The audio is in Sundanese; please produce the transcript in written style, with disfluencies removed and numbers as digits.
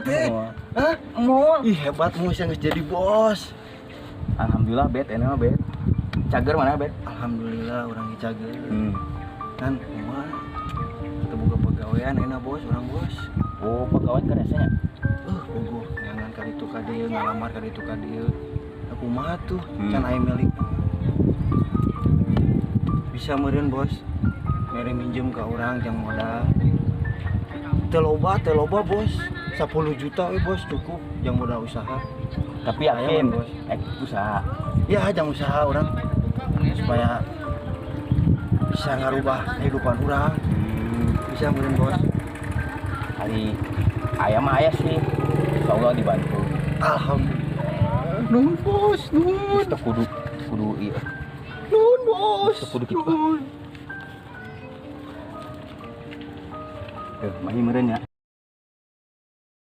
teh? Hah? Moal. Ih hebat mu geus jadi bos. Alhamdulillah bet enak mah bet. Cager mana bet? Alhamdulillah urang cager. Kan kumaha? Kita boga pagawean enak bos, urang bos. Oh, pegawai kan rasanya. Bogoh nyangan ka ditu ka dieu, ngalamar ka ditu ka dieu. Aku mah tuh can aya milik. Bisa meureun bos. Mere minjem ka urang jang modal. Teu loba bos. 10 juta we bos cukup jang modal usaha. Tapi yakin Ayaman, bos. Usaha. Ya jang usaha urang supaya bisa ngarubah kehidupan urang. Bisa meureun bos. Hari ayam mah aya sih. Insyaallah dibantu. Alhamdulillah. Nuhun bos, nuhun. Terus kudu kudu iya. Nuhun bos. Teu kudu kitu. Nuhun. Tuh, masih meureun ya.